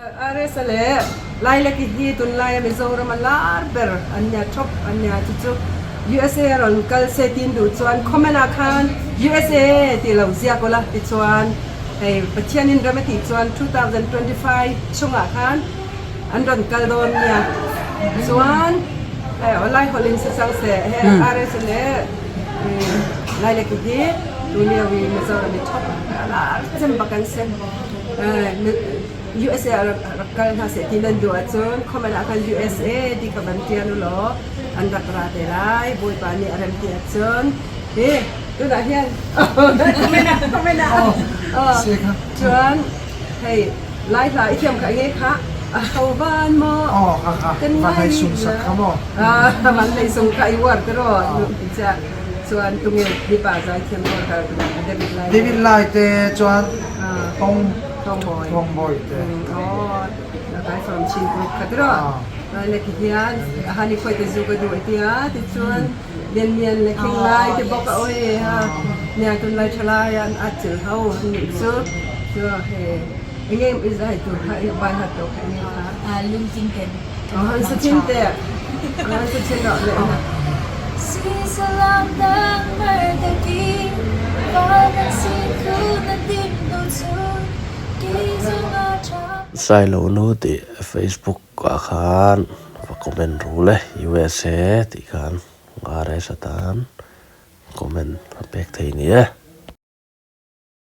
RS-a leh Lilac-i hi tunlaia Mizorama lar ber an nia, top an nia. Chu chu USA a rawn kal se tin duh chuan comment ah khan USA tih lo ziak ula tichuan hei Pathianin rem a tih chuan 2025 chhungah khan an rawn kal dawn nia. Chuan hei aw Laihawlin se chang se he RS-a leh Lilac-i hi tunlai Mizorama top a lar chem bak an se. USA ah rak kal hna seh ti nan duh ahcun comment ah khan USA ti kha van ṭial u law an rak ra te lai. Bawipa nih a rem ti ahcun hi tunah hin comment ah comment ah cun hei Lai hla i thiam kha nge kha a ho van maw kan ngai van lei sung kha i uar te ro Chuan tunge mipa zaithiam rual kha David Lai. David Lai te chuan Tong Tong Bawi. Tong Bawi te. Aw kai from Chin group kha tiraw. Le khi hian hani khoi te zu ka duh atia ti chuan Lian Lian le King Lai te bawk a oi ha nia tun lai thalai an at chil ho an nih chu chu he enge i zai tur kha i bai hat to kha enge kha. Lungthin ten. Han sa chin teh. Han sa chin rawh leh na. Sailo nu tih Facebook ah khan va comment ru le USA tih khan RS atan comment a pek thei ni e.